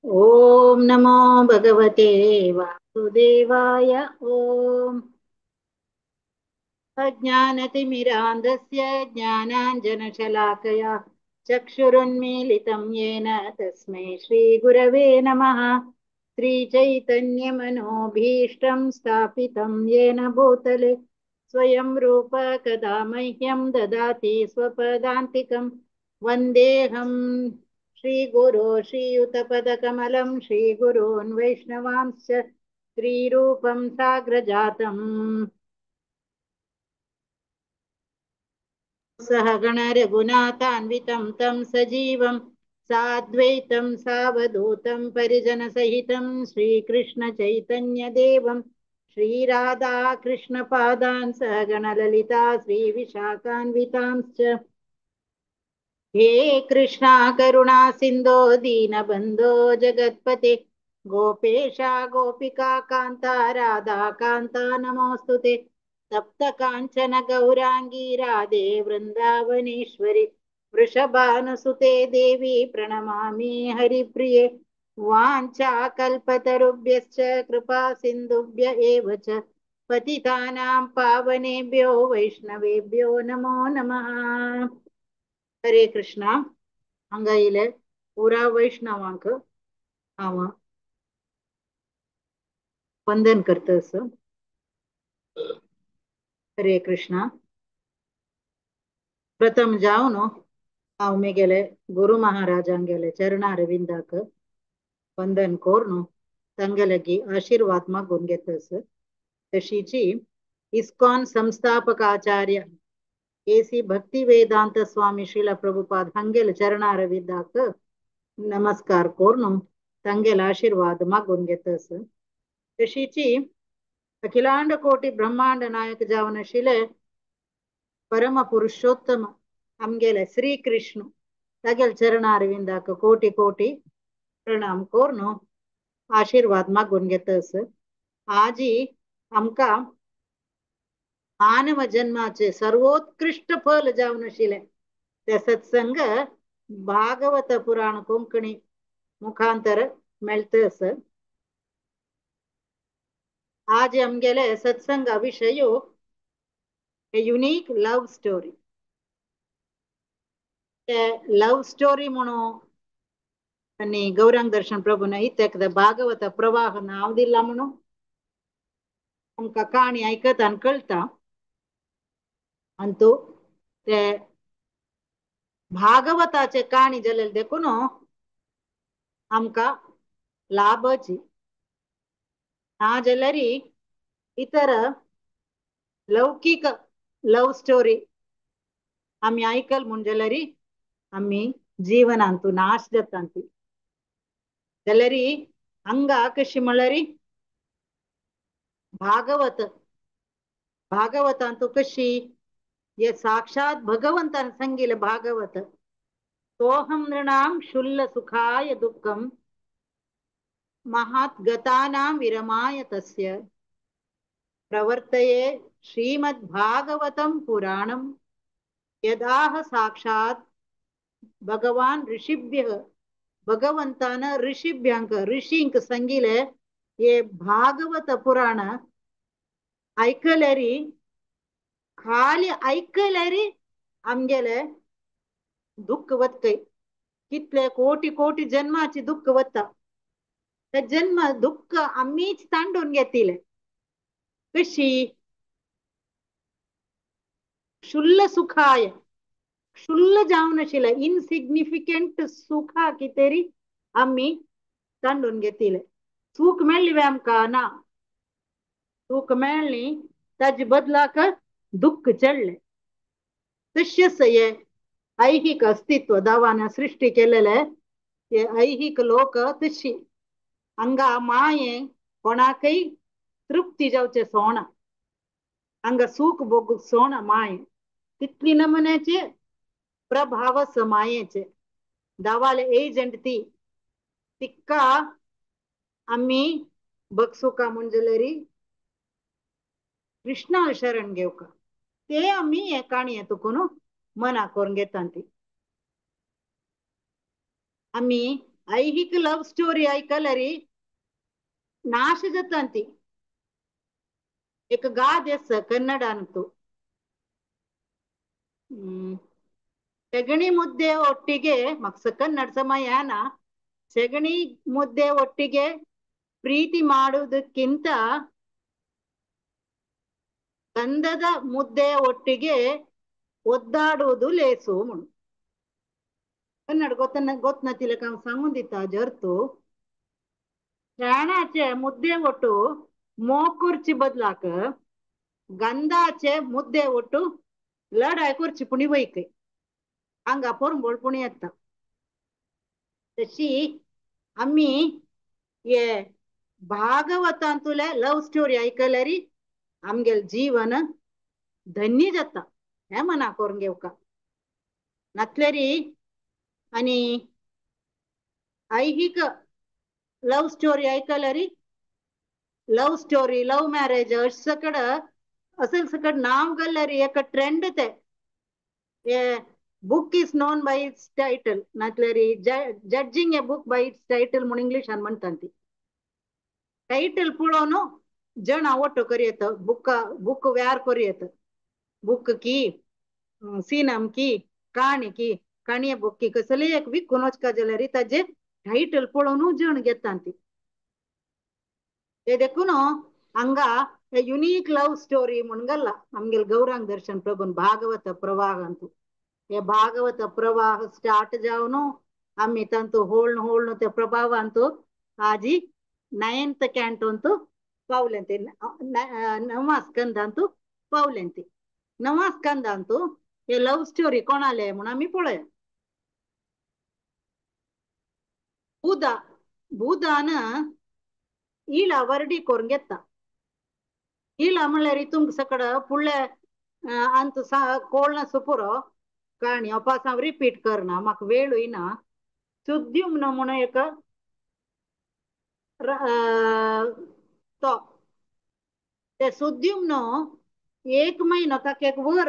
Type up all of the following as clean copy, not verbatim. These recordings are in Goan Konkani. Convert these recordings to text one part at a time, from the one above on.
ॐ नमो भगवते वासुदेवाय। ॐ अज्ञानतिमिरान्धस्य ज्ञानाञ्जनशलाकया चक्षुरुन्मीलितं येन तस्मै श्रीगुरवे नमः। श्रीचैतन्यमनोभीष्टं स्थापितं येन भूतले स्वयं रूप कदा मह्यं ददाति स्वपदान्तिकं। वन्देऽहं श्रीगुरो श्रीयुतपदकमलं श्रीगुरून् वैष्णवांश्च श्रीरूपं साग्रजातं सहगण रघुनाथान्वितं तं सजीवं साद्वैतं सावधूतं परिजनसहितं श्रीकृष्णचैतन्यदेवं श्रीराधाकृष्णपादान् सहगणललिता श्रीविशाखान्वितांश्च। हे कृष्णा करुणा सिन्धो दीनबन्धो जगत्पते गोपेशा गोपिका कान्ता राधा कान्ता नमोऽस्तु ते। तप्त काञ्चन गौराङ्गी राधे वृन्दावनेश्वरि वृषभानुसुते देवी प्रणमामि हरिप्रिये। वाञ्छाकल्पतरुभ्यश्च कृपा सिन्धुभ्य एव च पतितानां पावनेभ्यो वैष्णवेभ्यो नमो नमः। हरे कृष्णा। हांगा येयले पुरा वैष्णवांक हांव वंदन करता असो। हरे कृष्णा। प्रथम जावन हांव म्हगेले गुरु महाराजांगेले चरणारविंदाक वंदन करून तांगेले आशीर्वाद मागून घेता. तशीची इस्कॉन संस्थापकाचार्य ए.सी. भक्ति वेदांत स्वामी श्रील प्रभुपाद हांगेले चरणारविंदाक नमस्कार करून तांगेले आशीर्वाद मागून घेता. तशीची अखिलांड कोटी ब्रह्मांड नायक जावन आशिल्ले परम पुरुषोत्तम आमगेले श्रीकृष्ण तागेले चरणारविंदाक कोटी कोटी प्रणाम करून आशीर्वाद मागून घेता. आजी आमकां मानव जन्माचे सर्वोत्कृष्ट फल जावन आशिल्लें ते सत्संग भागवत पुराण कोंकणी मुखांतर मेळटा. आज आमगेले सत्संग विशय a unique love story. ते लव स्टोरी म्हणून आनी गौरांग दर्शन प्रभून इत्याक भागवत प्रवाह नांव दिलां म्हणून आमकां काणी आयकता आनी कळटा. आनी तूं ते भागवताचे काणी जालेले देखून आमकां लाभची ना जाल्यार इतर लौकीक लव स्टोरी आमी आयकल म्हूण जाल्यार आमी जीवनांतू नाश जाता. जाल्यार हांगा कशी म्हळ्यार भागवत भागवतांतू कशी हे साक्षात भगवंतान सांगिल्लें भागवत. सोऽहं नृणां क्षुल्ल सुखाय दुःखं महाद्गतानां विरमाय तस्य प्रवर्तये श्रीमद्भागवतं पुराणं यदाह साक्षात भगवान ऋषिभ्यः. भगवंतान ऋषिभ्यांक ऋषींक सांगिल्लें हे भागवत पुराण आयकल्यार खाली आयकल्यार आमगेले दुःख वतय. कितले कोटी कोटी जन्माची दुःख वता ते जन्म दुःख आमीच तांडून घेतिले. कशी क्षुल्ल सुखाय क्षुल्ल जावन आशिल्लें इनसिग्निफिकंट सुखा कितें आमी तांडून घेतिले. सूख मेळ्ळी वे आमकां ना, सूख मेळ्ळी ताजे बदलाक दुःख चडलें. तशेंच हे ऐहिक अस्तित्व देवान सृश्टी केलेले हे ऐहिक लोक तशी हांगा माये कोणाकय तृप्ती जावचें सोणा, हांगा सूख भोगूंक सोणा माये तितली नमुन्याचे प्रभाव आसा मायेचे. देवाले एजंट ती तिका आमी बगसुका म्हूण जाल्यार कृष्णा शरण घेवका ते आमी हे काणये तुकून मना करून घेता. ती आमी ऐहिक लव्ह स्टोरी आयकल्यार नाश जाता ती. एक गाद आसा कन्नडांतू, ಸೆಗಣಿ ಮುದ್ದೆ ಒಟ್ಟಿಗೆ ಮಕ್ಸ ಕನ್ನಡ ಸಮಯಾನ ಸೆಗಣಿ ಮುದ್ದೆ ಒಟ್ಟಿಗೆ ಪ್ರೀತಿ ಮಾಡುವುದಕ್ಕಿಂತ ಗಂಧದ ಮುದ್ದೆ ಒಟ್ಟಿಗೆ ಒದ್ದಾಡುವುದು ಲೇಸು. ಕನ್ನಡ ಗೊತ್ತ ಗೊತ್ತನತಿಲಕ सांगून जर्तू शेणाचे मुद्दे ಒಟ್ಟು ಮೋಕುರ್ಚಿ ಬದ್ಲಾಕ ಗಂಧಾಚೆ ಮುದ್ದೆ ಒಟ್ಟು ಲಡಾಯ್ ಕುರ್ಚಿ ಪುಣಿ ವೈಕ್ हांगा पोरंबोळ पुणी येता. तशी आमी हे भागवतांतुले लव्ह स्टोरी आयकल्यार आमगेले जीवन धन्य जाता हें मना करून घेवका. नातल्यार आनी ऐहिक लव्ह स्टोरी आयकल्यार लव्ह स्टोरी लव्ह मॅरेज अशें सकड असल सकड नांव घाल्यार एक ट्रेंड ते. Book is known by its title नातल्यार judging a book by its title म्हूण इंग्लिशान म्हणटा ती. टायटल पळोवन जण आवडटो करयेत, बुक बुक व्यार करयेत, बुक की सीनम की काणी की काणये बुक की कसलेय एक विकून वचका जाल्यार ताजे टायटल पळोवन जण घेता ती. ते देखून हांगा युनीक लव्ह स्टोरी म्हूण घाला आमगेले गौरांग दर्शन प्रभून भागवत प्रवाह अंतू. हे भागवत प्रवाह स्टार्ट जावन आमी तांतू होळ्ण होळ्ण ते प्रभावांतू आजी 9th क्ಯಾಂटोंतू पावलेंती, नवा स्कंदांतू पावलेंती. नवा स्कंदांतू हे लव्ह स्टोरी कोणाले म्हूण आमी पळोवया. बुधा बुधान इला वर्डी करून घेता. इला म्हणल्यार तुमकां सकड फुडले अंत कोळना सुपुरो काणी अपास हांव रिपीट करना, म्हाका वेळूय ना. सुद्युम्न म्हूण एक तो ते सुद्युम्न एक म्हयनो ताका एक वर,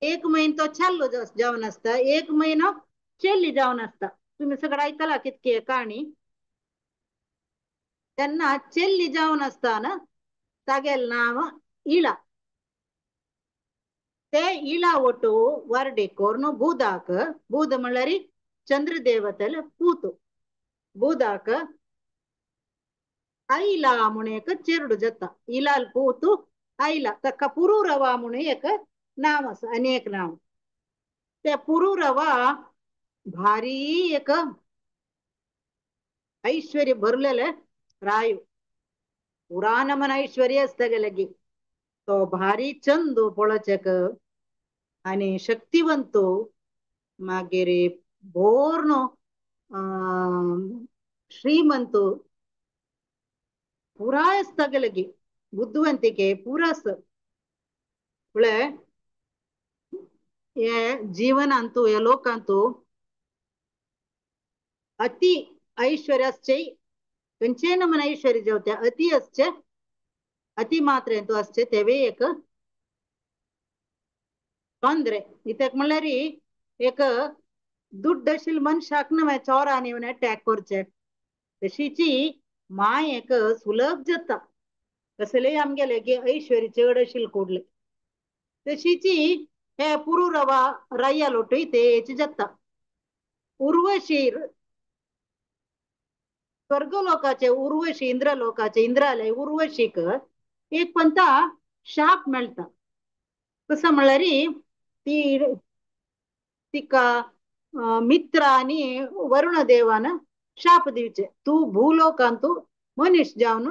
एक म्हयनो तो चालू जावन आसता, एक म्हयनो चेल्ली जावन आसता. तुमी सगळं आयकला कितके काणी. तेन्ना चेल्ली जावन आसतना तागेलें नांव इळा. ते इळा ಒಟ್ಟು ವರ್ಡಿ ಕೋರ್ನು ಬೂದಾಕ, ಬೂದ म्हणल्यार चंद्रदेवतेले पूत, ಬೂದಾಕ ಐಲಾ म्हूण एक चेरडू जाता. इलाल पूत ಐಲಾ ताका पुरुरवा म्हूण एक नांव आसा, आनी एक नांव. ते पुरुरवा भारी एक ऐश्वर्य भरलेले रायू, पुराण मन ऐश्वर्य आसता गेले. तो भारी चंदू पळोवचेक आनी शक्तिवंत, मागीर बोर श्रीमंत पुराय आसता गेले, बुद्धिवंतिके पुरा आसा. म्हळ्यार हे जीवनांतू हे लोकांतू अति ऐश्वर्य आसचें, खंयचेय नमन ऐश्वर्य जेवते अति आसचें, अति मात्रेंतू आसचें तेवूय एक ತೊಂದ್ರೆ. कित्याक म्हणल्यार एक दुड्ड आशिल्ल्या मनशाक न्हय चोरांनी येवन अटॅक करचे, तशीची मायेक सुलभ जाता. कसलेय आमगेले की ऐश्वर्य चड आशिल्ले कुडले तशीची हे पुरुरवा राया लोटय तेच जाता. उर्वशी स्वर्गलोकाचे उर्वशी इंद्रलोकाचे इंद्राले उर्वशीक एक पंता शाप मेळटा. कसो म्हणल्यार ती तिका मित्र आनी वरुण देवान शाप दिवचे, तूं भूलोकांतू मनीस जावन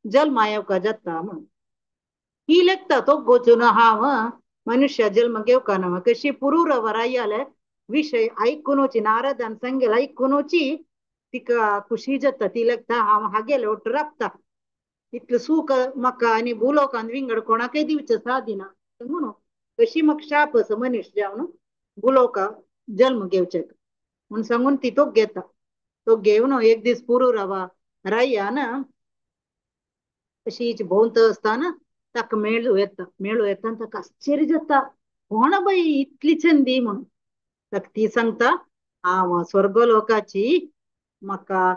जल्मा येवका जाता म्हणून. ही लेखता तो गोचून हांव मनुष्य जल्म घेवका ना. कशी पुरुरवा रायाले विशय आयकुनूची नारदान सांगेल आयकुनूची तिका खुशी जाता. ती लेखता हांव हागेले वट राबता, इतलें सूख म्हाका आनी भूलोकांत विंगड कोणाकय दिवचें सादिना म्हणून कशी म्हाका शाप आसा मनीस जावन भूलोका जल्म घेवचें म्हूण सांगून ती तो घेता. तो घेवन एक दीस पुरुरवा रायान अशी भोंवत आसतना ताका मेळूं येता. मेळूं येता आनी ताका आश्चर्य जाता, कोण बाई इतली चंदी म्हणून. ताका ती सांगता हांव स्वर्ग लोकाची म्हाका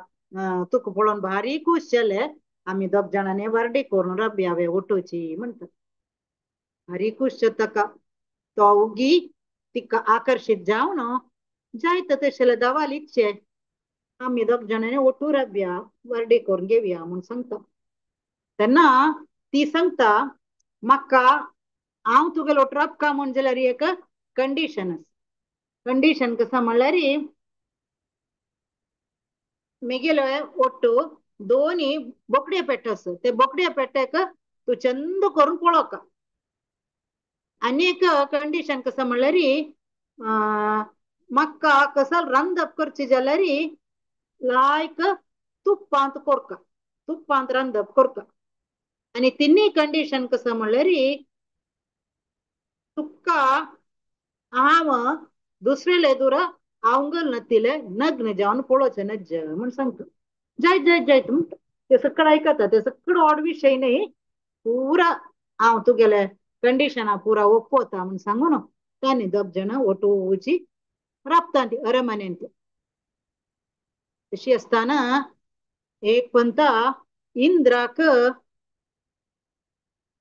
तुका पळोवन भारी खूश जालें, आमी दोग जाणांनी वारडी करून रब्या हांवें उठोवची म्हणटा. भारी खूश जाता ताका, तो उगी तिका आकर्शीत जावन जायत तशें दवालीचे आमी दोग जाणांनी ओटू रब्या वारडी करून घेवया म्हूण सांगता. तेन्ना ती सांगता म्हाका हांव तुगेलो राबका म्हूण जाल्यार एक कंडिशन आसा. कंडिशन कसा म्हणल्यार मिगेलो ಒಟ್ಟು ದೋನಿ ಬೊಕ್ಡಿಯ ಪೆಟ್ಟ आसा, ते बोकड्या पेट्याक तूं चंद करून पळोवका. आनी एक कंडिशन कसा म्हणल्यार म्हाका कसल रांदप करची जाल्यार लायक तुप्पांत कोरका, तुप्पांत रांदप कोरका. आनी तिन्ही कंडिशन कसा म्हणल्यार तुका हांव दुसरेले दूर हांव नतिले नग्न जावन पळोवचें नज्ज म्हूण सांगता. जायत जायत जायत म्हणटा. ते सगळें आयकता, ते सगळो ऑड विशय न्ही पुरा हांव तुगेले कंडिशना पुरा ಒಪ್ಪೋತಾ म्हूण सांगून तांणी दोग जाणां ಒಟ್ಟೂಚಿ राबता ती अरमनेंत. तशी आसतना एक पंता इंद्राक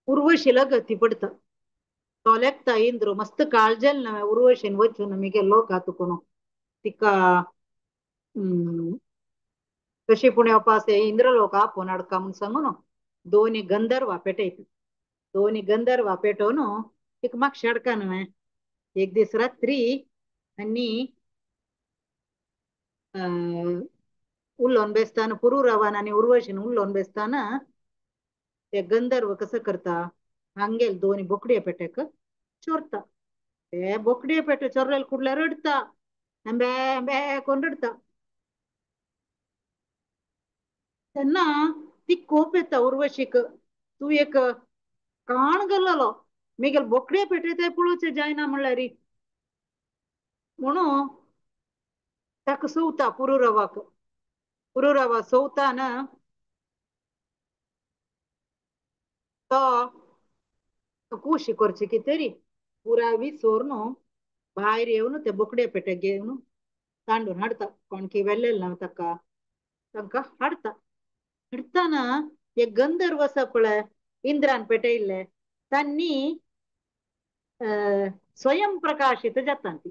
उर्वशीला गती पडता. तो लेखता इंद्र मस्त काळजेल ना उर्वशीन वचून मिगे लोक तुकून तिका कशी पूण येवपा इंद्रलोक आपोवन हाडका म्हूण सांगून दोनी गंधर्वा पेटयता. दोनी गंधर्वा पेटोवन तिका मातशें हाडका न्हय. एक दीस रात्री आनी उलोवन बेसताना पुरुरवान आनी उर्वशीन उलोवन बेसताना ते गंधर्व कसो करता हांगेल दोनी बोकड्या पेट्याक चोरता. ते बोकड्या पेटे चोरलेले कुडल्यार रडटा, आंबे आंबे करून रडटा. तेन्ना ती कोप येता उर्वशीक, तूं एक काण गेल्लो मिगेल बोकड्या पेटे ते पळोवचें जायना म्हणल्यार म्हणून ताका सोवता पुरुरवाक. पुरुरवा सोवता ना तो कुशी करची कितें तरी पुरा विसोर भायर येवन ते बोकड्या पेट्याक घेवन तांडून हाडटा. कोणकी वेल्लेल ना ताका तांकां हाडटा. हाडटना एक गंधर्व आसा पळय इंद्रान पेटयल्ले तांणी स्वयं प्रकाशित जाता ती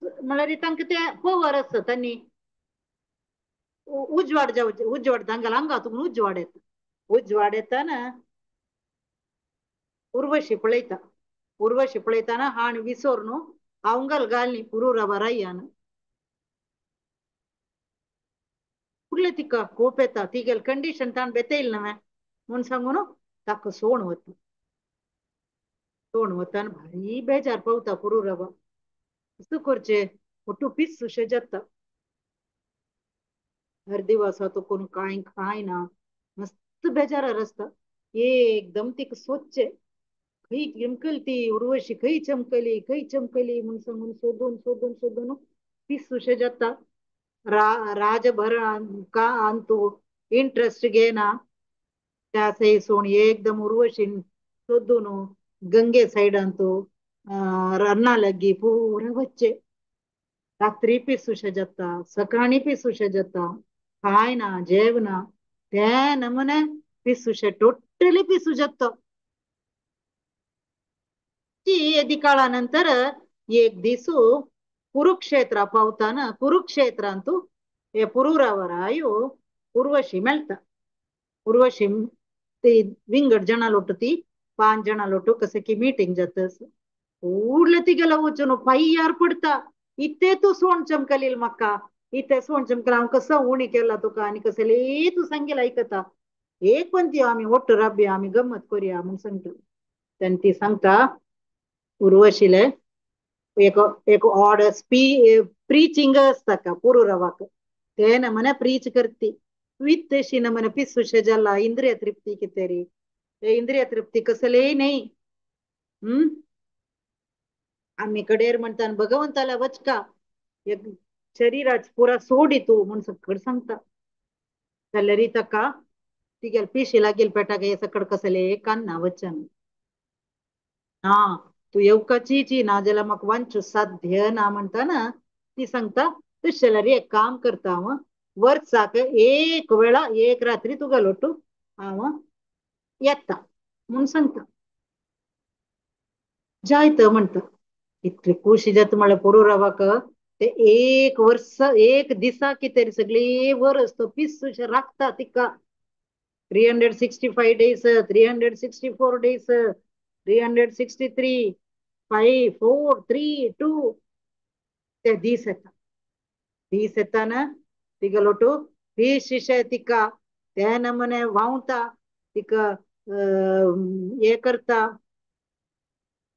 म्हणल्यार तांकां ते पवर आसा, तांणी उजवाड जावचे, उजवाड तांकां हांगा तुका उजवाड येता. उजवाड येताना उर्वशी पळयता. उर्वशी पळयताना हाण विसोर न्हू हांवगल घालनी पुरुरवा रायान फुडले तिका कोप येता. तिगेल कंडिशन ताण बेतयल न्हय म्हूण सांगून ताका सोण वता. सोण वता भारी बेजार पावता पुरुरवा. कसो करचें ಒಟ್ಟು पिस्सुशें जाता. हर दिवसा तो कोण कांय खायना, मस्त बेजारार आसता. एकदम तिका सोदचें खंय चमकली ती उर्वशी, खंय चमकली खंय चमकली म्हूण सांगून सोदून सोदून सोदून पिस्सुशें जाता. राजभर का अंतू इंट्रस्ट घेना त्या सोण एकदम उर्वशीन सोदून गंगे सायडांतू रन्ना लगी पुरा वच्चे. रात्री पिसुशें जाता, सकाळीं पिसुशें जाता, खायना जेवना ते नमुने पिसुशें टोटली पिसू जाता. ती येदी काळा नंतर एक दिसू कुरुक्षेत्र पावताना कुरुक्षेत्रांतू हे पुरुरवरायु उर्वशी मेळटा. उर्वशी ती विंगड जणां लोटू, ती 5 जणां लोटू कसे की मीटिंग जाता. ಕೂಡ್ಲೆ तिगेलो वचून पांयार पडटा. इते तूं सोण चमकलील म्हाका, इते सोण चमकला हांव कसो उणी केला तुका आनी कसले तूं सांगेल आयकता. एक पण ती आमी ಒಟ್ಟು रब्या आमी गम्मत करुया म्हूण सांगता. तेन्ना ती सांगता उर्वशीले एक एक ऑड प्रीचिंग आसता का पुरुरवाक, ते नमने प्रीच करती. वित्तशी नमने पिस्सुशे जाला इंद्रिय तृप्ती कितें ते इंद्रिय तृप्ती कसलेय न्ही. आमी कडेर म्हणटा भगवंताला वचका एक शरीराच पुरा सोडी तूं म्हूण सकड सांगता. जाल्यार ताका तिगेल पिशी लागेल पेटाक हे सकड कसले कान्ना वचन हा तूं येवकाचीची ना जाल्यार म्हाका वांचू साध्य ना म्हणटा ना ती सांगता तशें जाल्यार एक काम करता हांव, वर्साक एक वेळा एक रात्री तुका लोटू हांव येता म्हूण सांगता. जायत म्हणटा. इतली खुशी जाता म्हळ्यार पुरुरवाक ते एक वर्स एक दिसा कितें सगळी वर्स तो पिसूशें राखता तिका. 365 days, 364 days, 363, 5, 4, 3, 2 ते दीस येता. दीस येताना तिका लोटू पीस तिका ते नमुने व्हांवता, तिका हे करता,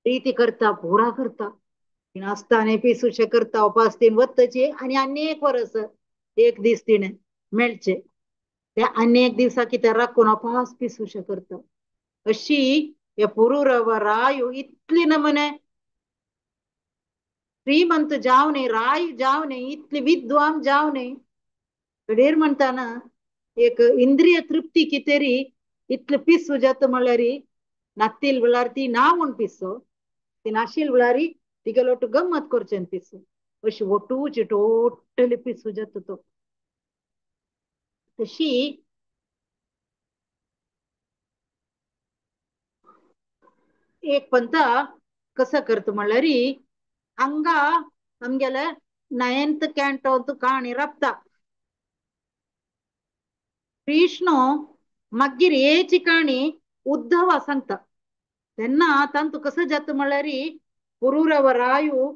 प्रीती करता, पुरा करता. आसताना पिसूशें करता, उपास तीन वतची आनी आनी एक वरस एक दीस तिणें मेळचे ते आनी एक दिसा कितें राखून उपास पिसूशें करता. अशी हे पुरुरव रायू इतली नमुने श्रीमंत जावने, राय जावने, इतली विद्वान जावने. घडयेर म्हणटाना एक इंद्रिय तृप्ती कितेरी इतले पिसू जाता म्हणल्यार नातील वेळार ती ना म्हूण पिसो, ती नाशील वेळार तिगेलो लोटू गम्मत करचें पिसो, अशी वटूची टोटली पिसू जाता तो. तशी एक पंता कसं करता म्हणल्यार हांगा आमगेले 9th कॅन्टोंत काणी राबता. कृष्ण मागीर हेची काणी उद्धवा सांगता. तेन्ना तांतू कसं जाता म्हणल्यार पुरुरव रायू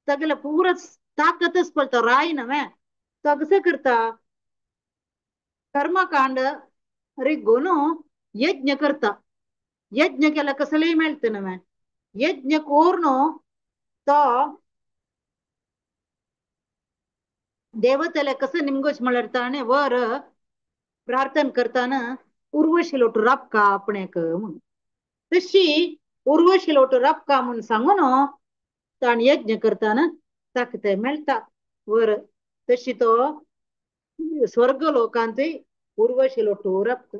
सगळे पुरा ताकतच पडटा, राय नव्हे तो कसं करता कर्मकांड रिगून यज्ञ करता. यज्ञ केला कसलेय मेळटा नव्हे, यज्ञ करून तो देवतेला कसं निमगोच म्हणल्यार ताणें वर प्रार्थना करताना उर्वशी लोटू राबका आपणेक म्हणून. तशी उर्वशी लोटू राबका म्हूण सांगून ताणें यज्ञ करताना ताका तें मेळटा वर. तशी तो स्वर्ग लोकांतय उर्वशी लोटू राबता.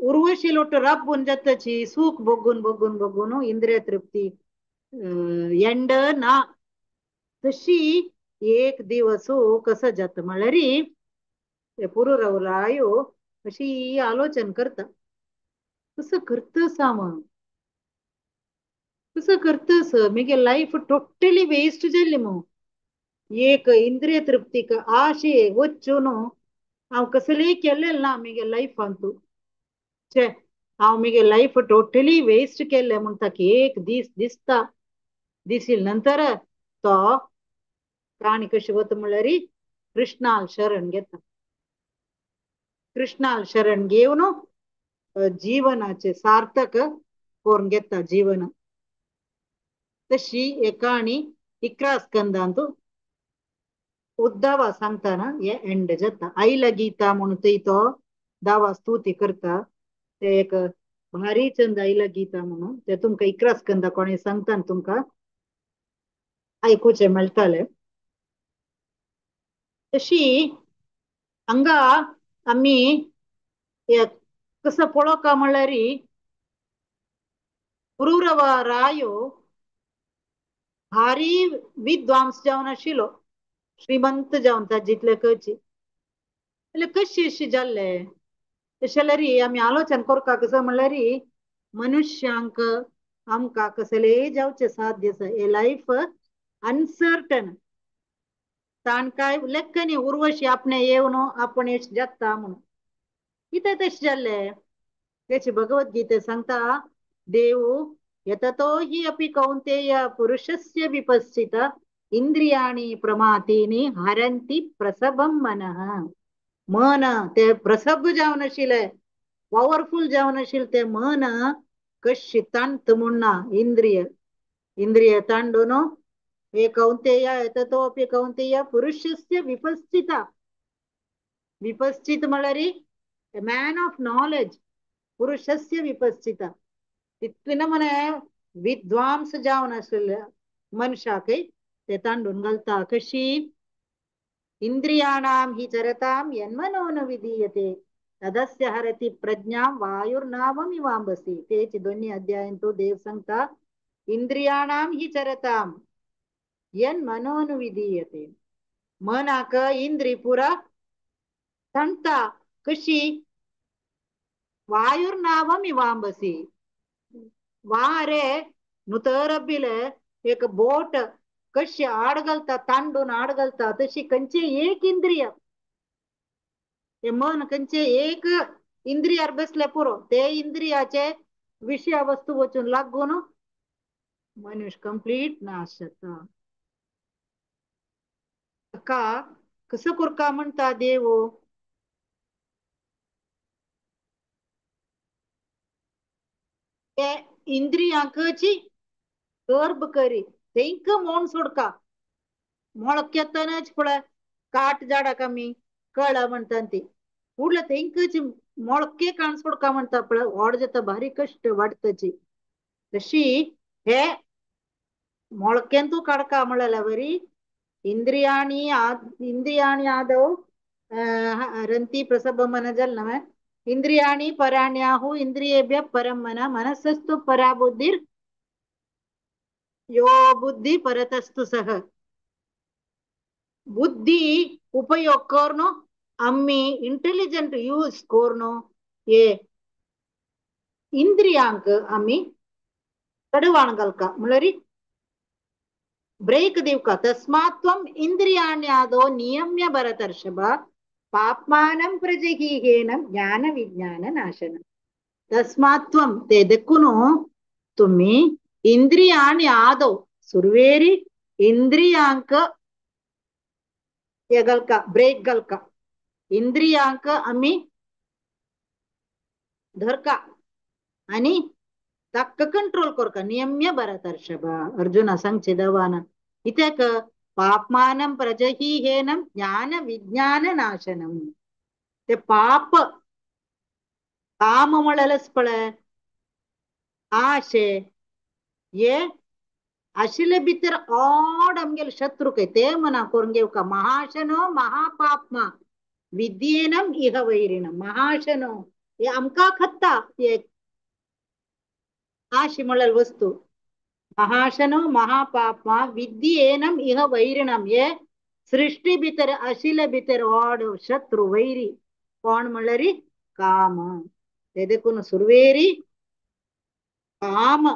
उर्वशी लोटू राबून जाताची सूख भोगून भोगून भोगून इंद्रिय तृप्ती एंड ना. तशी एक दिवस कसं जाता म्हणल्यार पुरुरव रायो अशी आलोचन करता. कसं करतस हांव, कसं करतस, म्हगे लायफ टोटली वेस्ट जाली मू. एक इंद्रिय तृप्तीक आशे वचून हांव कसलेय केलें ना म्हगे लायफांतू. छे हांव म्हगे लायफ टोटली वेस्ट केलें म्हूण ताका एक दीस दिसता. दिसिल नंतर तो काणी कशी वता म्हणल्यार कृष्णाल शरण घेता. कृष्णाल शरण घेवन जीवनाचे सार्थक करून घेता जीवन. तशी एक काणी 11 स्कंदांत उद्धवा सांगताना हे एंड जाता. आईला गीता म्हणून तो दावा स्तुती करता. ते एक भारी चंद आईला गीता म्हणून ते तुमकां 11 स्कंदा कोणी सांगता तुमकां आयकुचें मेळटालें. तशी हांगा आमी कसं पळोवका म्हणल्यार पुरुरव रायो भारी विद्वांस जावन आशिल्लो, श्रीमंत जावन ताजितले कशी जाल्यार कशी अशी जाल्ले. तशें जाल्यार आमी आलोचन करता कसं म्हणल्यार मनुष्यांक आमकां कसलेय जावचें साध्य आसा. हे लायफ अनसर्टन, ताण काय लेखनी उर्वशी आपणे येवन आपण जाता म्हणून. कितें तशें जाल्लें तेची भगवद्गीते सांगता देव यततो हि अपि कौन्तेय पुरुषस्य विपश्चित इंद्रियाणि प्रमातीनि हरंती प्रसभं मनः. मन ते प्रसभ जावन आशिल्लें, पावरफूल जावन आशिल्लें तें मन कशी ताणत म्हूण ना. इंद्रिय इंद्रिय तांडून हे कौन्तेय यततो अपि कौन्तेय पुरुषस्य विपश्चित. विपश्चित म्हळ्यार मॅन ऑफ नॉलेज. पुरुषस्य विपश्चित तितले नमुने विद्वांस जावन आशिल्ल्या मनशाकय ते तांडून घालता. कशी इंद्रियाणां हि चरतां यन्मनो न विधीयते तदस्य हरति प्रज्ञां वायुर्नाममिवाम्बसि. तेच दोन्ही अध्यायांतु देव सांगता इंद्रियाणां हि चरतां, यन मनोनुविधीयते मनाक इंद्री पुरा थंडता कशी वायुर्नावम इवांबसी वारे नुतरबिले एक बोट कशी आडगलता तांडून आडगलता तशी कंचे एक इंद्रिय ते मन कंचे एक इंद्रियार बसले पुरो ते इंद्रियाचे विषय वस्तू वचून लागून मनुष्य कंप्लीट नाश जाता. का कसं करका म्हणता देव ते इंद्रियांकची गर्भ करी तेंक मोण सोडका मोळकेतनच पळय काट झाडा कमी कळ म्हणता ती उडलं तेंकची मोळके काण सोडका म्हणता पळय व्हड जाता भारी कष्ट वाडतची तशी हे मोळकेंतू काडका म्हणल्यार वरी इंद्रियाणी इंद्रियाणी आदौ रंती प्रसभ मन जल नव इंद्रियाणी पराण्याहु इंद्रियेभ्य परम मन मनसस्तु परा बुद्धिर यो बुद्धी परतस्तु सह. बुद्धी उपयोग करणो आम्ही इंटेलिजंट यूज करणो हे इंद्रियांक आम्ही कडवाण घालका म्हणल्यार ब्रेक दिवका. तस्मात्वम इंद्रियाण्यादो नियम्य भरतर्षभ पापमानं प्रजहीहेनं ज्ञान विज्ञान नाशन. तस्मात्वम ते देखून तुम्ही इंद्रियाणी आदो सुरवेरी इंद्रियांक हे घालका ब्रेक घालका इंद्रियांक आम्ही धरका आणि ताका कंट्रोल करका नियम्य भरतर्षभ अर्जुना सांगचे दवान इत्याक पापमानं प्रजहीहेनं ज्ञान विज्ञान नाशनम. ते पाप काम म्हणल्यारच पळय आशे ये आशिल्ले भितर ओड आमगेले शत्रू काय ते मना करून घेवका महाशनो महापापमा विद्येनम इह वैरिणम. महाशनो हे आमकां खत्ता हे आशी म्हणल्यार वस्तू महाशनो महापापमा विद्येनम इह वैरिणम हे सृष्टी भितर आशिल्ले भितर ओड शत्रू वैरी कोण म्हणल्यार काम. ते देखून सुरवेरी काम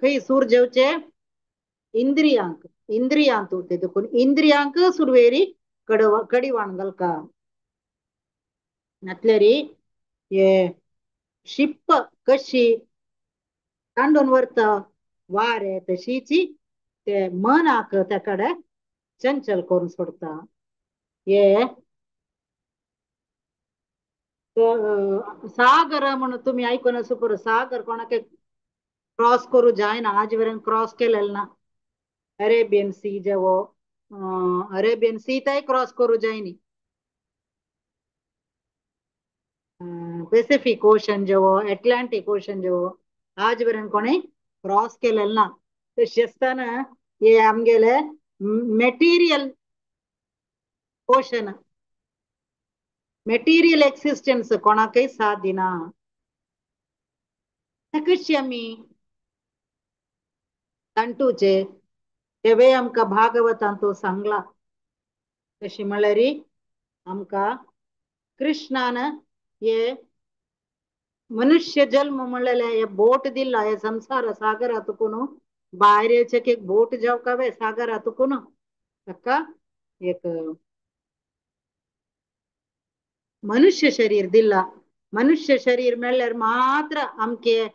खंय सूर जेवचे इंद्रियांक इंद्रियांत ते देखून इंद्रियांक सुरवेरी कडिवाण घालका नातल्यारी हे शिप्प कशी तांडून व्हरता वारे तशीची ते मनाक त्या कडेन चंचल करून सोडता. हे सागर म्हणून तुम्ही आयकून आसूं पुरो सागर कोणाक क्रॉस करू जायना आज मेरेन क्रॉस केलेलं ना. अरेबियन सी जेवो अरेबियन सी तय क्रॉस करू जायनी पेसिफिक ओशन जेवो एटलांटीक ओशन जेवो आज मेरेन कोणी क्रॉस केलेलं ना. तशें आसतना हे आमगेले मटेरियल ओशन मटेरियल एक्सिस्टन्स कोणाकय साथ दिना. कशी आमी तांटूचे तेवे आमकां भागवतान तो सांगला. तशी म्हणल्यार आमकां कृष्णान हे मनुष्य जन्म म्हणलेले हे बोट दिला हे संसार सागरातून भायर येवचें एक बोट जावका वे सागरातून ताका एक मनुष्य शरीर दिला. मनुष्य शरीर मेळ्ळ्यार मात्र आमके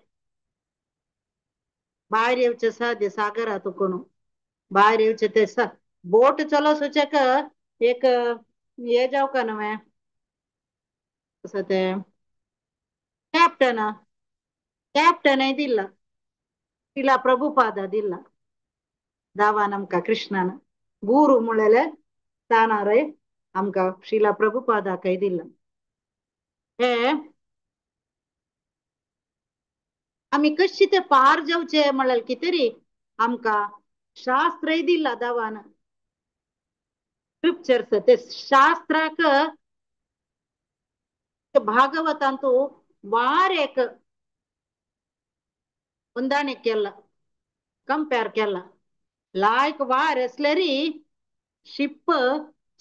भायर येवचें साध्य सागरातून भायर येवचें ते बोट चलो सोचेक एक हे जावका न्हय कसं ते कॅप्टन कॅप्टनय दिला तिला प्रभुपादा दिला दावान आमकां कृष्णान गुरू म्हणलेले तानारय आमकां शिला प्रभुपादाकय दिला. हे आमी कशी ते पार जावचे म्हणल्यार कितें तरी आमकां शास्त्रय दिला दावान स्क्रिप्चर्स ते शास्त्राक भागवतांतू वार एक ಹೊಂದಾಣಿಕೆ केला कंपेर केला. लायक वार आसल्यारी शिप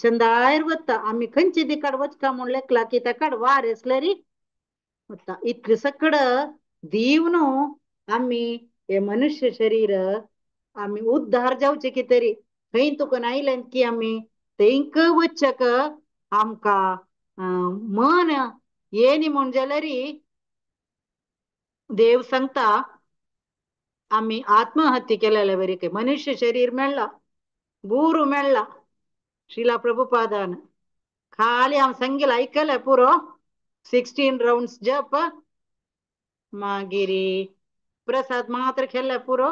चंदायर वता. आमी खंयचे दिकाड वचका म्हूण लेखला की ताकाड वार आसल्यारी वता. इतले सकड दीव न्हू आमी हे मनुष्य शरीर आमी उद्धार जावचे की तरी खंय तुका आयलें की आमी तेंक वचक आमकां मन येनी म्हूण जाल्यारी देव सांगता आमी आत्महत्या केलेले बरी. मनुष्य शरीर मेळ्ळा, गुरू मेळ्ळा श्रीला प्रभुपादान, खाली हांव सांगिल आयकलें पुरो 16 राउंड्स जप, मागीर प्रसाद मात्र केले पुरो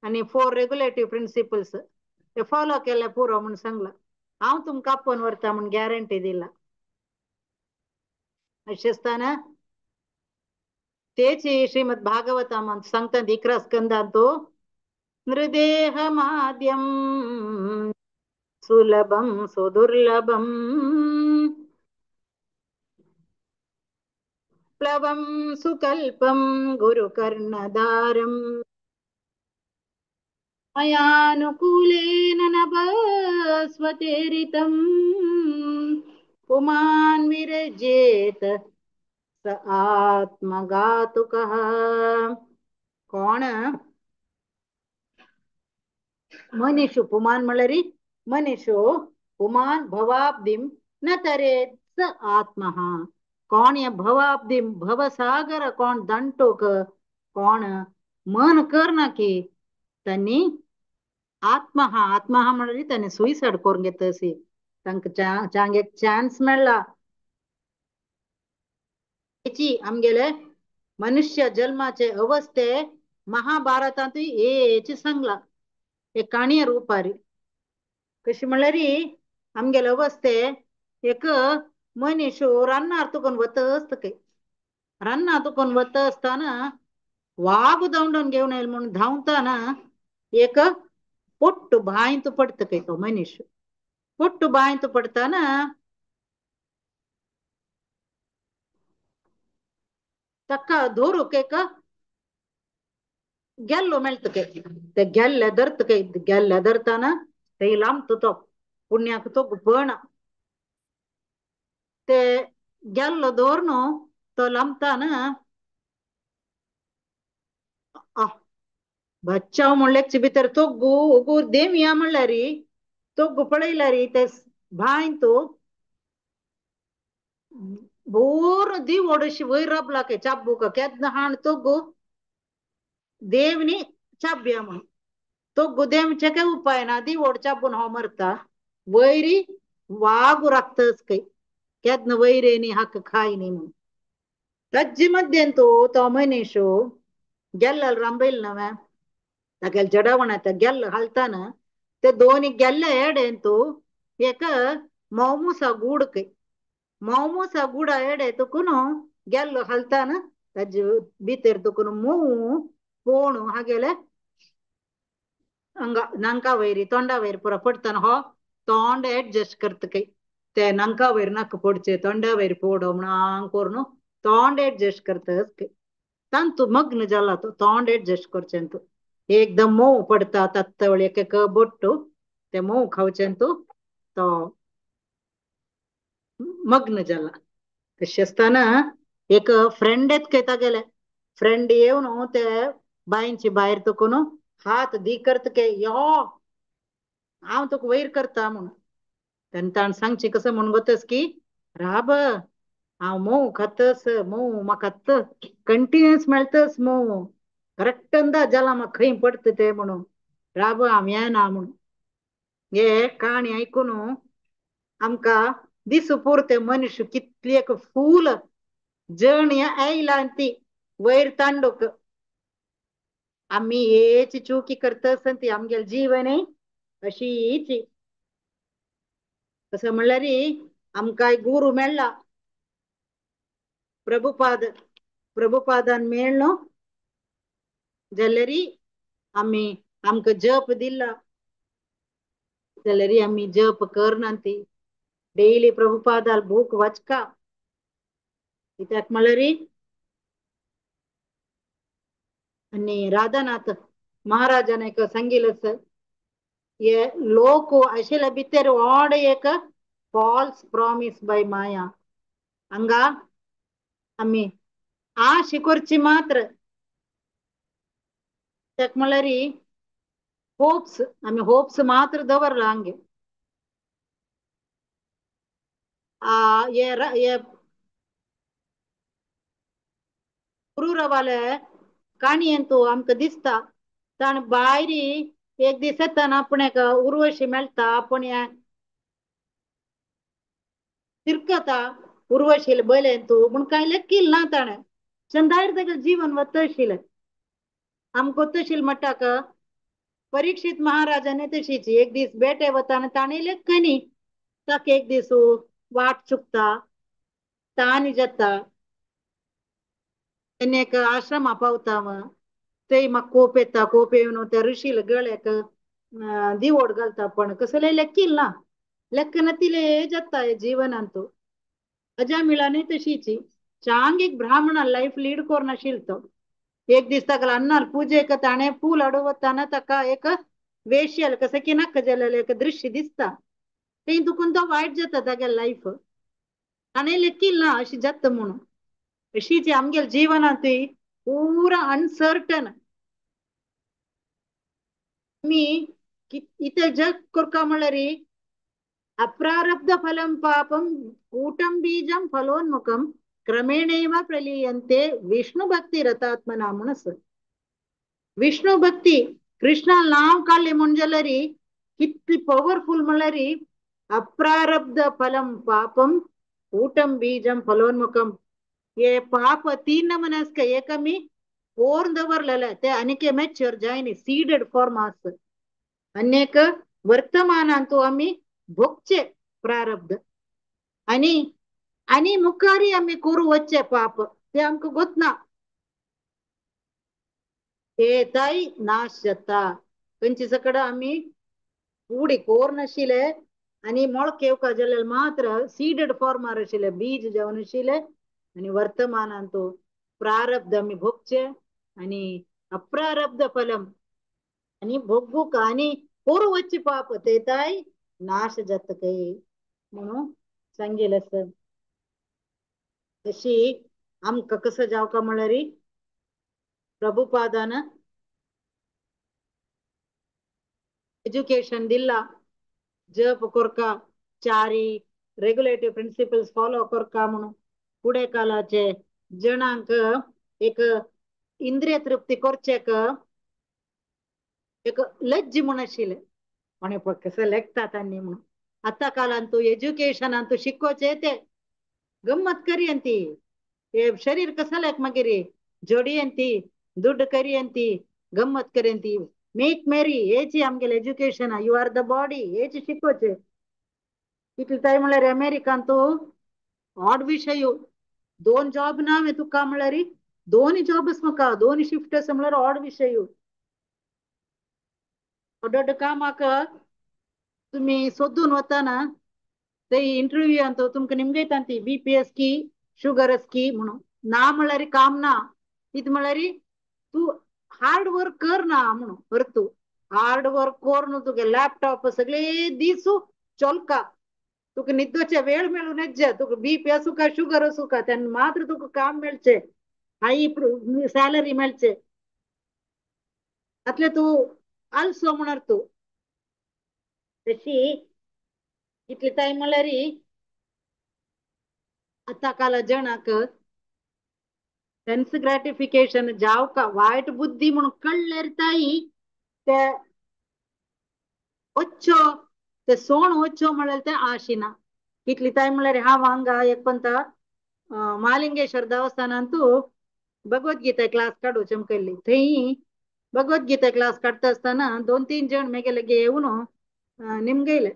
आनी 4 रेगुलेटिव्ह प्रिन्सिपल्स ते फॉलो केले पुरो म्हूण सांगला. हांव तुमकां आपोवन व्हरता म्हूण गॅरंटी दिला. अशें आसतना तेची श्रीमद भागवता सांगता 11 स्कंदांत नृदेहमाद्यं सुलभं सुदुर्लभं प्लवं सुकल्पं गुरुकर्णदारं मयानुकूलेन नभस्वतेरितं पुमान् विरजेत स आत्मघातुकः. कोण मनीषु पुमान म्हणल्यार मनीषो पुमान भवाब्धिं न तरेत स आत्मः. कोण हे भवाब्धिं भवसागर कोण दंटोक कोण मन करना की तांणी आत्महा आत्महा म्हणल्यार तांणी सुयसायड करून घेता अशी तांकां चांग एक चान्स मेळ्ळा. आमगेले मनुष्य जन्माचे अवस्थे महाभारतांत हेची सांगला एक काणये रुपारी. कशी म्हणल्यार आमगेले अवस्थे एक मनीस रान्नार तुकून वता आसता खंय, रान्ना तुकून वता आसतना वाग धांवडून घेवन आयल म्हूण धांवतना एक पोट्टू बांयंत पडटा खंय तो मनीस. पोट्टू बांयंत पडटना ताका धरूंक एक गेल्लो मेळटा खंय, ते गेल्ले धरता खंय, गेल्ले धरतना ते लांबता तो पुण्याक तो पण ते गेल्लो दवर न्हू तो लांबताना बच्चाव म्हणल्यार भितर तोग्गू उगू देवया म्हणल्यार तोग्गू पळयल्यार ते बांयंत बोर दिवोड अशी वयर राबला काय चाबूक केन्ना हाण तोग्गू देवनी चाबया म्हूण तोग्गू देवचे काय उपाय ना, दिवोड चाबून हो मरता. वयरी वागू राखतच काय केन्ना वयरेनी हाका खाय न्ही म्हूण. ताजे मध्येन तो तो मनीस गेल्ल रांबयल नव्या तागेले जडावण त्या गेल्ल घालताना ते दोन गेल्ले एडेन तो एक मोमुसा गूड खंय, मोमुसा गुडा एडे तुकून गेल्लो घालताना ताजे भितर तुकून मोव पोणू हागेले अंगा नांका वयर तोंडा वयर पुरा पडटना हो तोंड एडजस्ट करता खंय, ते नांका वयर नाका पडचे तोंडा वयर पोडो म्हण करून तोंड एडजस्ट करता खंय. तांतू मग्न जाला तो तोंड एडजस्ट करचें तूं एकदम मोव पडटा तत्तवळ एक एक बोट्टू ते मोव खावचें तूं तो मग्न जाला. तशें आसतना एक फ्रेंड येत खंय तागेले, फ्रेंड येवन ते बांयचे भायर तुकून हात दी करता के यो हांव तुका वयर करता म्हूण. तेन्ना ताणें सांगचें कसो म्हूण वतस की राब हांव मोव खातस मोव म्हाका कंटिन्युअस मेळटस मोव करेक्ट अंदाज जाला म्हाका खंय पडटा ते म्हणून राब हांव येना म्हूण. हे काणी आयकून आमकां दिसू पुरते मनीस कितली एक फूल जण आयला ती वयर तांडूक आमी हेची चुकी करता ती आमगेले जीवन अशीच. कसं म्हणल्यार आमकां गुरू मेळ्ळा प्रभुपाद, प्रभुपादान मेळ्ळो जाल्यार आमी आमकां जप दिला जाल्यार आमी जप करना ती डेली प्रभुपादाल बूक वाचका. कित्याक म्हणल्यार आनी राधानाथ महाराजान एक सांगिल्लें हे लोक आशिल्ले भितर व्हड एक फॉल्स प्रॉमीस बाय माया. हांगा आमी आश करची मात्र, ताका म्हणल्यार होप्स, आमी होप्स मात्र दवरला हांगे. हे क्रूरवाले काणयेंतू आमकां दिसता ताण भायर एक दीस येतना आपणाक उर्वशी मेळटा, आपूण तिरकता उर्वशील बयलेंतू पूण कांय लेखील ना ताणें. चंदायर ताका जीवन वतशिलें. आमकां तशील म्हणटाक परीक्षित महाराजाने तशीच एक दीस बेटे वताना ताणें लेखनी ताका एक दीस वाट चुकता, तानी जाता, एक आश्रमा पावता, ते म्हाका कोप येता, कोप येवन त्या ऋषील गळ्याक दिवोड घालता, पण कसलें लेखील ना, लेखना तिले जाता जीवनांतू. अजामिळाने तशीची चांग एक ब्राह्मण लायफ लीड करून तो. एक दीस ताका अन्नार पूजेक ताणें फूल अडवताना ताका एक वेश्यल कसं की नाका जालेलें एक दृश्य दिसता, तें दुखून तो वायट जाता तागेलें लायफ. ताणें लेखील ना अशी जाता म्हणून. अशीच आमगेले जीवनांतूय पुरा अनसर्टन. आमी इतलें जग करता म्हणल्यार अप्रारब्ध फलं पापं कूटं बीजं फलोन्मुखं क्रमेणैव प्रलीयन्ते विष्णु भक्ती रतात्मना म्हूण आसा. विष्णु भक्ती कृष्णा नांव काडलें म्हूण जाल्यार कितली पवरफूल म्हणल्यार अप्रारब्ध फलं पापं कूटं बीजं फलोन्मुखं. हे पाप तीन नमूने आसता, एक आमी पोर दवरलेले ते आनीक मॅच्युअर जायनी, सीडेड फॉर्म आसा, आनी एक वर्तमानांतू आमी भोगचे प्रारब्ध, आनी आनी मुखारी आमी करूं वचचे पाप ते आमकां गोतना, ते ताय नाश जाता. खंयचे सकड आमी उडी कोर नाशिल्ले आनी मोळके येवका जाल्यार मात्र सीडेड फॉर्मार आशिल्ले, बीज जावन आशिल्ले, आनी वर्तमानांतू प्रारब्ध आमी भोगचे आनी अप्रारब्ध फलम आनी भोगूक आनी कोरू वचचे पाप ते ताय नाश जाता काय म्हणून सांगेल आसा. तशी आमकां कसो जावका म्हणल्यार प्रभुपादान एज्युकेशन दिला, जप करका, चारी रेगुलेटिव्ह प्रिंसिपल्स फॉलो करका म्हणून. फुडें कालाचे जणांक एक इंद्रिय तृप्ती करचेक एक लज्ज म्हूण आशिल्लें, कोणे कसं लेखता तांणी म्हणून. आतां कालान तूं एज्युकेशनान तूं शिकोवचें ते गम्मत करियंती, हे शरीर कसलेक मागीर जोडियंती, दुड्ड करियंती, गम्मत करियंती, मेक मेरी हेची आमगेले education, you are the body हेची शिकोवचें. इतले ताय म्हणल्यार अमेरिकान तूं ऑड विशय दोन जॉब ना हांवें तुका म्हणल्यार दोन जॉब्स म्हाका, दोन शिफ्ट आसा म्हणल्यार ऑड विशय. ऑड कामाक तुमी सोदून वतना ते इंटरव्यू अंत तुमकां निमगयता ती बीपी आसकी शुगर आसकी म्हणून. ना म्हणल्यार काम ना, कितें म्हणल्यार तूं हार्ड वर्क कर ना म्हणून. परतू हार्ड वर्क करून तुगे लॅपटॉप सगळे दीस चलका, तुका निद्दोचे वेळ मेळूं नेज्जे, तुका बीपी आसूं काय शुगर आसूं काय तेन्ना मात्र तुका काम मेळचें, हाय सॅलरी मेळचें, आतले तूं आलसो म्हणर तूं. तशी इतली ताय म्हणल्यार आतां काल जणाक सेन्स ग्रॅटिफिकेशन जावका वायट बुद्धी म्हणून कळ्ळ्यार ताई ते वच्चो ते सोण वच्चो म्हणल्यार ते आशिना. इतली ताय म्हणल्यार हांव हांगा एक पंत महालिंगेश्वर देवस्थानांतू भगवद्गीता क्लास काडू चमकल्ली, थंय भगवद्गीता क्लास काडटा आसतना दोन तीन जण मेगेले येवन निमगयले,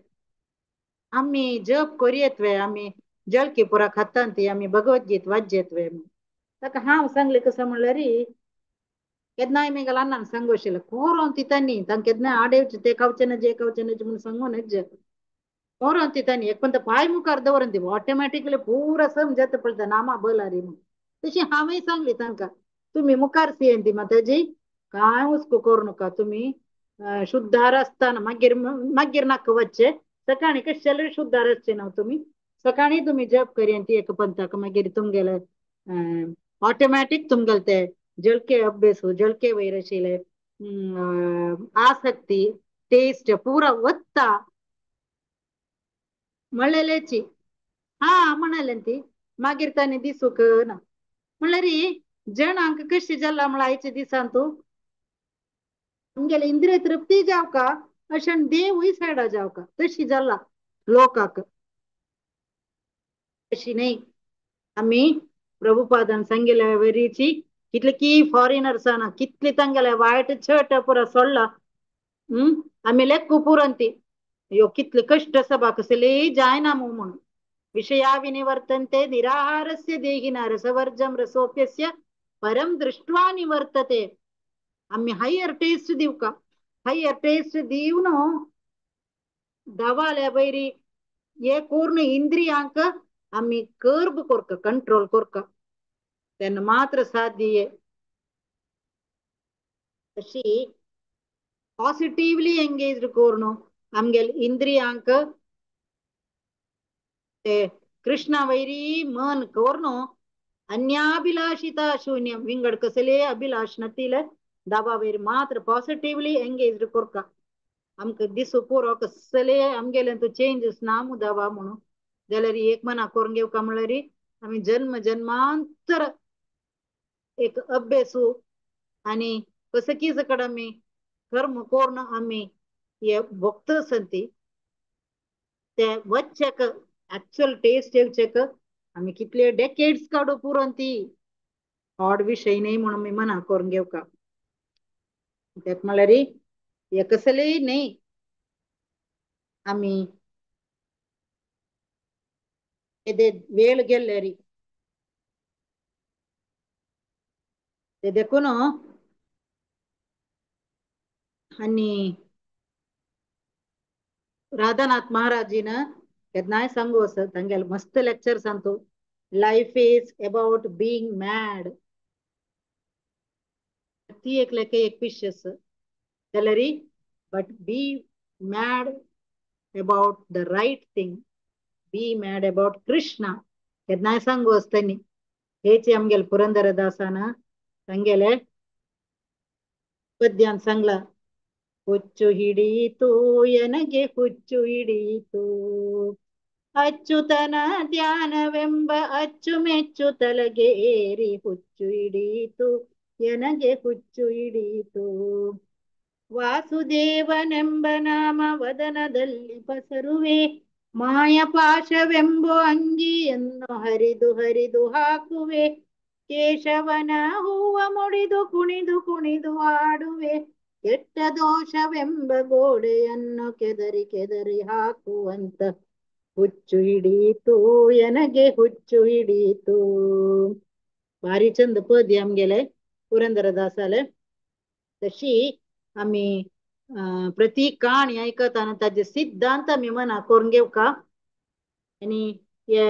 आमी जप करियेतवे, आमी जळकी पुरा खातान ती आमी भगवद्गीत वाज्येतवे. ताका हांव सांगलें कसं म्हणल्यार केन्नाय मेगेल्या अण्णान सांगू आशिल्लें कोरोन तितांनी तांकां केन्नाय आडेवचें ते खावचें ना जे खावचें ना म्हणून सांगू नज, कोरोन तितांनी एक पण पांय मुखार दवरून ती ऑटोमॅटिकली पुरा समजता पळयता नामा बलारी म्हणून. तशी हांवें सांगली तांकां तुमी मुखार सियन ती माताजी, कांय हुस्को करूं नका, तुमी शुद्धार आसतना मागीर मागीर नाका वचचें सकाळी कशें जाल्यार शुद्धार आसचे ना तुमी सकाळी तुमी जप करी ती एक पंथाक मागीर तुमगेले ऑटोमॅटीक तुमगेले ते जळके अभ्यास जळके वयर आशिल्ले आसक्ती टेस्ट पुरा वत्ता म्हणलेलेची हा म्हणाले ती मागीर ताणें दिसूंक ना म्हणल्यार जणांक कशी जाला म्हळ्यार आयच्या दिसान तूं आमगेले इंद्रिय तृप्ती जावका अशें देवूय सायडा जावका तशी जाला लोकाक तशी न्ही. आमी प्रभुपादान सांगिल्ल्या वरीची कितले की फॉरेनर्साना कितले तांगेले वायट छट पुरा सोडला आमी लेक्कू पुरंती यो कितले कष्ट सभा कसले जायना म्हणून विषया विनिवर्तन्ते निराहारस्य देहिना रसवर्जम रसोप्यस्य परम दृष्ट्वा निवर्तते. आमी हायर टेस्ट दिवका हायर टेस्ट दिवन दवाल्या बैरी हे पूर्ण इंद्रियांक आमी कर्ब कोरका कंट्रोल कोरका तेन्ना मात्र साध्य. तशी पॉसिटिवली एंगेज्ड कोरून आमगेले इंद्रियांक ते कृष्णा वैरी मन कोरून अन्याभिलाषिता शून्य विंगड कसले अभिलाष नतील दाबा वैर मात्र पॉसिटिवली एंगेज्ड कोरका आमकां दिसू पुरो कसले आमगेले तूं चेंजीस ना मू दावा म्हणून जाल्यार एक मना करून घेवका म्हणल्यार आमी जन्म जन्मांतर एक अभ्यासू आनी कसं की कडेन आमी कर्म करून आमी हे भक्त संती ते वच्चेक ऍक्च्युअल टेस्ट येवचेक आमी कितले डेकेड्स काडू पुरंती ऑड विशय न्ही म्हणून आमी मना करून घेवका. तेका म्हणल्यार हे कसलेय न्ही आमी येदे वेळ गेल्ले ते देखून आनी राधानाथ महाराजीन केन्नाय सांगू आसा तांगेले मस्त लेक्चर सांगतो life is about being mad. ती एक लेखे एक पिशस जाल्यार but be mad about the right thing, be mad about Krishna केन्नाय सांगू आसतानी. हेची आमगेले पुरंदरदासान तांगेले पद्यान सांगला ಹುಚ್ಚು ಹಿಡಿಯಿತು ಎನಗೆ ಹುಚ್ಚು ಹಿಡಿಯಿತು ಅಚ್ಚುತನ ಧ್ಯಾನವೆಂಬ ಅಚ್ಚುಮೆಚ್ಚು ತಲಗೆ ಏರಿ ಹುಚ್ಚು ಹಿಡಿಯಿತು ಎನಗೆ ಹುಚ್ಚು ಹಿಡಿಯಿತು ವಾಸುದೇವನೆಂಬ ನಾಮ ವದನದಲ್ಲಿ ಪಸರುವೆ ಮಾಯಪಾಶವೆಂಬ ಅಂಗಿಯನ್ನು ಹರಿದು ಹರಿದು ಹಾಕುವೆ ಕೇಶವನ ಹೂವ ಮುಡಿದು ಕುಣಿದು ಕುಣಿದು ಆಡುವೆ ಕೆಟ್ಟ ದೋಷವೆಂಬ ಗೋಡೆಯನ್ನು ಕೆದರಿ ಕೆದರಿ ಹಾಕುವಂತ ಹುಚ್ಚು ಹಿಡಿಯಿತು ಎನಗೆ ಹುಚ್ಚು ಹಿಡಿಯಿತು. ಭಾರಿ ಚಂದ पद आमगेले पुरंदरदासाले. तशी आमी प्रति काणी आयकताना ताजे सिद्धांत आमी मना करून घेवका आनी हे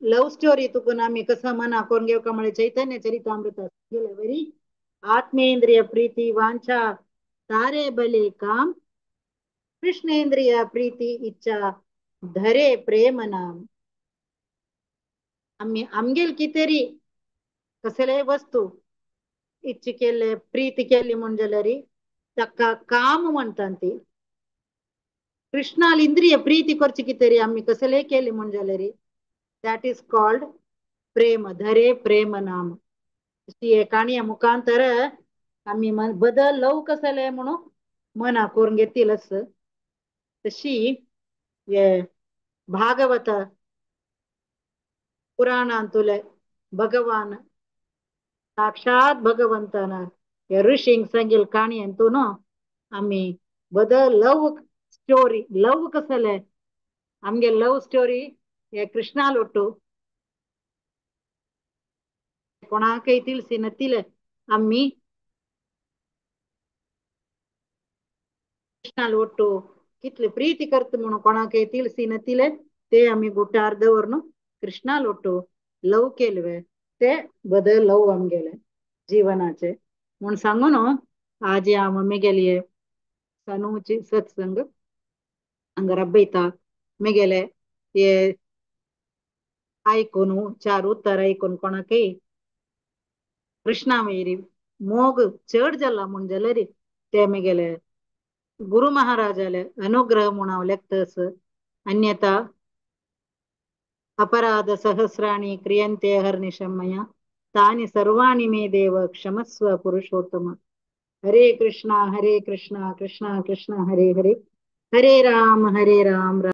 लव स्टोरी तुकून आमी कसं मना करून घेवका म्हळ्यार चैतन्य चरितामृत गेले वरी आत्मेंद्रिय प्रीति वांछा तारे बले काम कृष्णेंद्रिय प्रीति इच्छा धरे प्रेम नाम. आमी आमगेल कितेरी कसलेय वस्तू इच्छा केल्ले प्रीती केल्ली म्हण जाल्यार ताका काम म्हणटात ती. कृष्णाल इंद्रिय प्रीती करची कितेरी आमी कसलेय केली म्हण जाल्यार that is called प्रेम धरे प्रेम नाम. काणया मुखांतर आमी बदल लव कसले म्हणून मना करून घेतील. तशी हे भागवत पुराणांतुले भगवान साक्षात भगवंतान हे ऋषींक सांगील काणयेंतून आमी बदल लव स्टोरी लव कसले आमगे लव स्टोरी हे कृष्णाल ಒಟ್ಟು कोणाकय तिळसी नतिले आमी कृष्णाल ಒಟ್ಟು कितले प्रीती करता म्हणून कोणाकय तिळसी नतिले ते आमी गुटार दवरून कृष्णाल ಒಟ್ಟು लव केलवे ते बदल लव आमगेले जीवनाचे म्हूण सांगून आज हांव मम्मी गेली. सानूची सत्संग हांगा रब्बयता मेगेले हे आयकून चार उतर आयकून कोणाकय कृष्णा वयरी मोग चड जाला म्हूण जाल्यार ते मेगेले गुरु महाराजाले अनुग्रह म्हूण हांव लेखतस. अन्यथा अपराध सहस्राणि क्रियन्ते हर्निशं मया तानि सर्वाणि मे देव क्षमस्व पुरुषोत्तम. हरे कृष्णा कृष्णा कृष्णा हरे हरे, हरे राम राम.